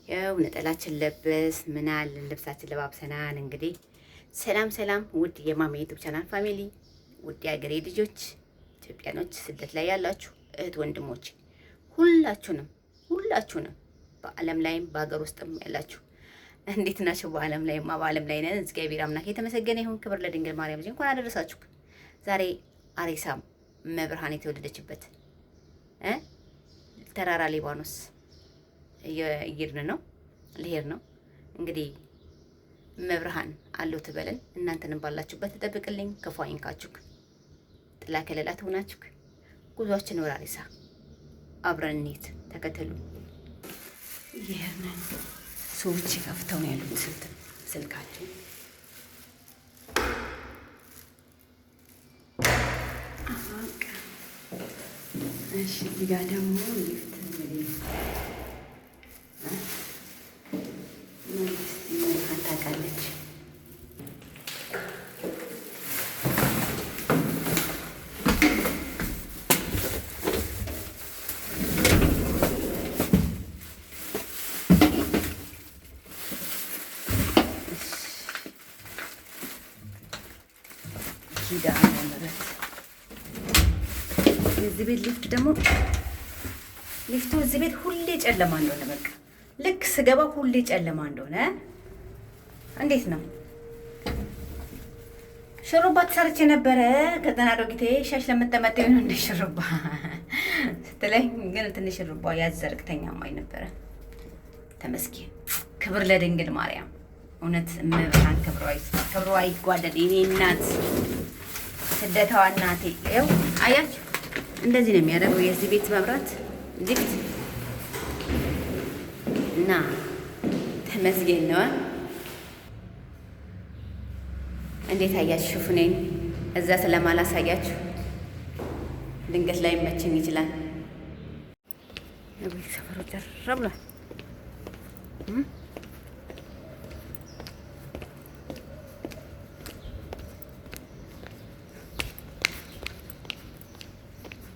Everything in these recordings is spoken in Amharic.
ያው ነጠላችን ለበስ ምናል ልብሳችን ለባብሰናል። እንግዲህ ሰላም ሰላም፣ ውድ የማሜ YouTube channel family፣ ውድ የሀገሬ ልጆች ኢትዮጵያኖች፣ ስደት ላይ ያላችሁ እህት ወንድሞች፣ ሁላችሁንም ሁላችሁንም በዓለም ላይም በሀገር ውስጥም ያላችሁ እንዴት ናቸው? በዓለም ላይማ በዓለም ላይ ነን። እግዚአብሔር አምላክ የተመሰገነ ይሁን። ክብር ለድንግል ማርያም ልጅ እንኳን አደረሳችሁ። ዛሬ አሬሳም መብርሃን የተወለደችበት ተራራ ሊባኖስ እየሄድን ነው፣ ልሄድ ነው። እንግዲህ መብርሃን አለው ትበለን። እናንተንም ባላችሁበት ትጠብቅልኝ፣ ክፉ አይንካችሁ፣ ጥላ ከለላ ትሆናችሁ። ጉዟችን ወደ አሬሳ አብረን እንሂድ፣ ተከተሉ። ይሄንን ሰዎች ከፍተው ነው ያሉት ስልካቸው። እሺ እዚህ ጋር ደግሞ ሊፍት እንግዲህ መንግስት መብርሃን ታውቃለች። ኪዳነ ምሕረት የዚህ ቤት ሊፍት ደግሞ ሊፍቱ እዚህ ቤት ሁሌ ጨለማ እንደሆነ በቃ ልክ ስገባ ሁሌ ጨለማ እንደሆነ እንዴት ነው? ሽሩባ ተሰርቼ ነበረ። ከጠና ዶጊቴ ሻሽ ለምጠመጠኝ ነው እንደ ሽሩባ ስትለኝ፣ ግን ትንሽ ሽሩባ ያዘርግተኛ ማይ ነበረ። ተመስገን፣ ክብር ለድንግል ማርያም። እውነት እመብርሃን ክብሯ ይጓደል። የኔ እናት ስደታዋ እናቴ። ይኸው አያችሁ፣ እንደዚህ ነው የሚያደርገው የዚህ ቤት መብራት ሊፍት እና ተመስገን ነው። እንዴት አያችሁ? ሽፉኔን እዛ ስለማላሳያችሁ ድንገት ላይ መቸኝ ይችላል። አቤት ሰፈሩ ጭር ብሏል።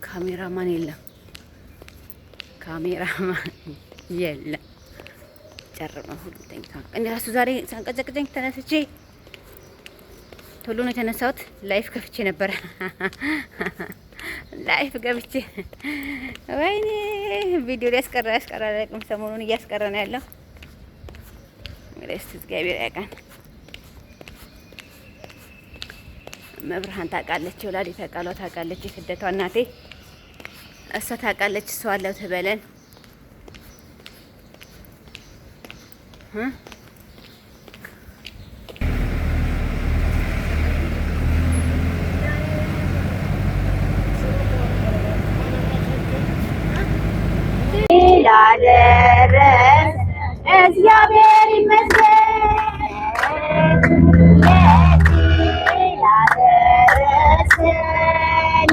ካሜራማን የለም፣ ካሜራማን የለም። ጨር ነው ሁሉ ተኝቷል። እኔ ራሱ ዛሬ ሳንቀዘቅዘኝ ተነስቼ ቶሎ ነው የተነሳሁት። Live ከፍቼ ነበረ። Live ገብቼ ወይኔ ቪዲዮ ሊያስቀራ ያስቀራ አላውቅም። ሰሞኑን እያስቀረ ነው ያለው። እንግዲህ እስቲ እግዚአብሔር ያውቃል። መብርሃን ታውቃለች፣ ወላዲተ ቃሏ ታውቃለች፣ የስደቷ እናቴ እሷ ታውቃለች። እሷ አለው ትበለን። ላደረሰ እግዚአብሔር ይመስገን።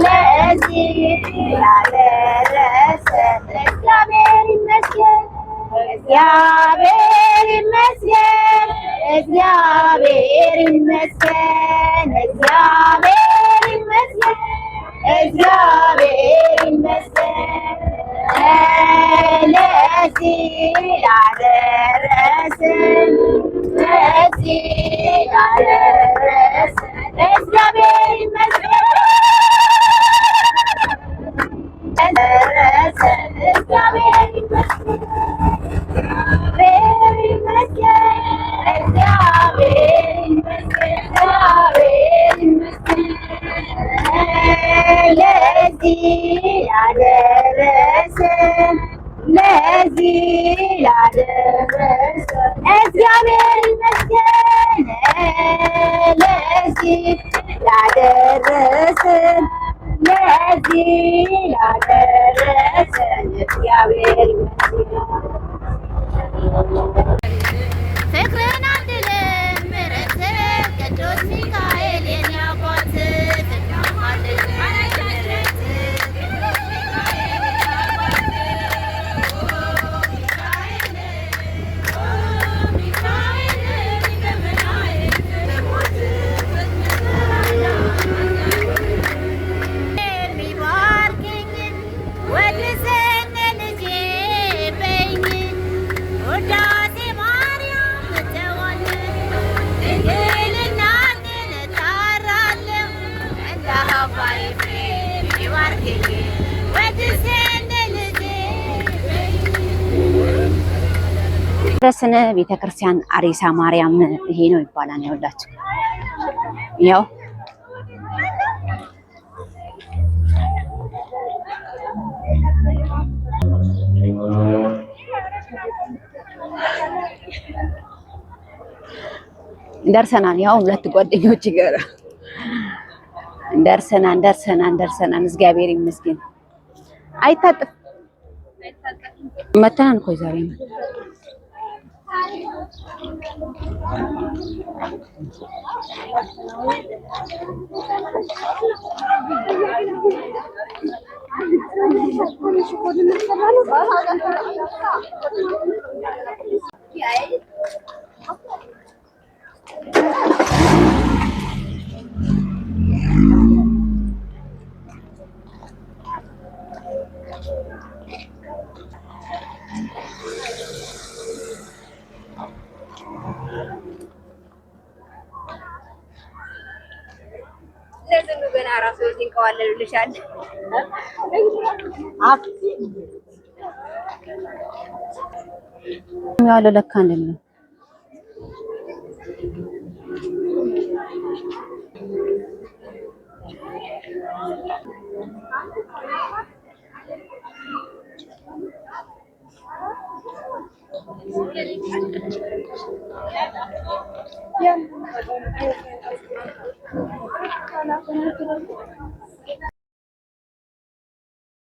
ለዚህ ላደረሰን እግዚአብሔር ይመስገን። እግዚአብሔር ይመስገን። እግዚአብሔር ይመስገን። እግዚአብሔር ይመስገን። እግዚአብሔር ይመስገን። ለዚህ ላደረሰን ለዚህ ላደረሰን እግዚአብሔር ይመስገን። ደረሰን እግዚአብሔር ይመስገን። እግዚአብሔር ይመስገን። እግዚአብሔር ይመስገን። እግዚአብሔር ይመስገን። ለዚህ ላደረሰን ለዚህ ላደረሰን እግዚአብሔር ይመስገን። ለዚህ ላደረሰን ለዚህ ላደረሰን እግዚአብሔር ይመስገን። ፍቅርን አድለን ምሕረት ቅዱስ ሚካኤል የኔ አባት ፍቅርን አድለን ምሕረት ቅዱስ ሚካኤል የኔ አባት ሚካኤል የሚባርክኝ ወድስን ልጄ። ደረስን። ቤተክርስቲያን አሬሳ ማርያም ይሄ ነው ይባላል። ያውላችሁ ያው ደርሰናል። ያው ሁለት ጓደኞች ጋር ደርሰናል ደርሰናል ደርሰናል። እግዚአብሔር ይመስገን። አይታጥፍ መተናል እኮ ዛሬ ነው። ለዝኑ ገና ራሱ ይንቀዋለሉልሻል። ያለው ለካ እንደምን ነው።